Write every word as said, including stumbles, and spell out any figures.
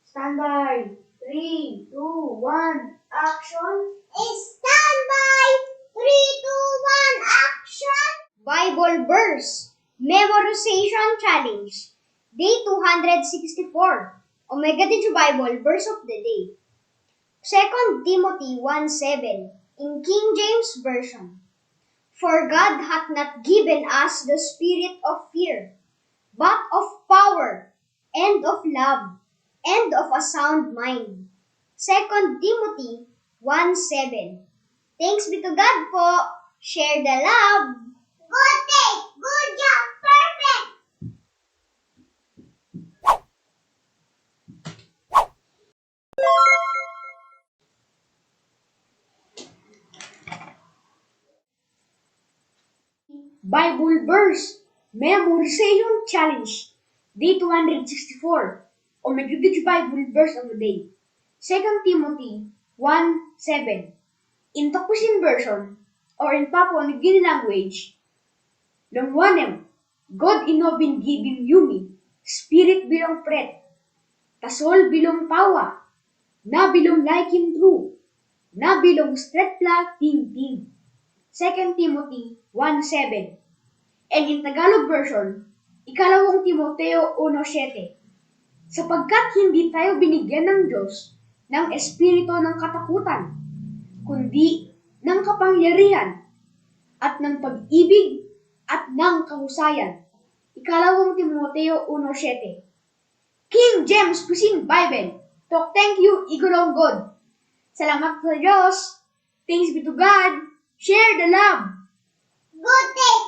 Stand by. Three, two, one, action. Stand by. Three, two, one, action. Bible verse memorization challenge. Day two hundred sixty-four. Omega Teacher Bible verse of the day. Second Timothy one seven in King James Version. For God hath not given us the spirit of fear, but of power, and of love, and of a sound mind. Second Timothy one seven. Thanks be to God po. Share the love. Good day. Good job. Perfect. Bible verse memorization challenge. Day two hundred sixty-four. Omega Teacher Bible verse of the day. Second Timothy one seven. In Tok Pisin version or in Papua New Guinea language, long wanem, God i no bin givim yumi spirit bilong pret, tasol bilong pawa, na bilong laikim tru, na bilong stretpela tingting. Second Timothy one seven. And in Tagalog version, ikalawang Timoteo uno siete. Sapagkat hindi tayo binigyan ng Diyos ng espiritu ng katakutan, kundi ng kapangyarihan at ng pag-ibig at ng kahusayan. Ikalawang Timoteo uno siete. King James Pisin Bible, tok thank you i go long God. Salamat sa Diyos. Thanks be to God. Share the love. Good day.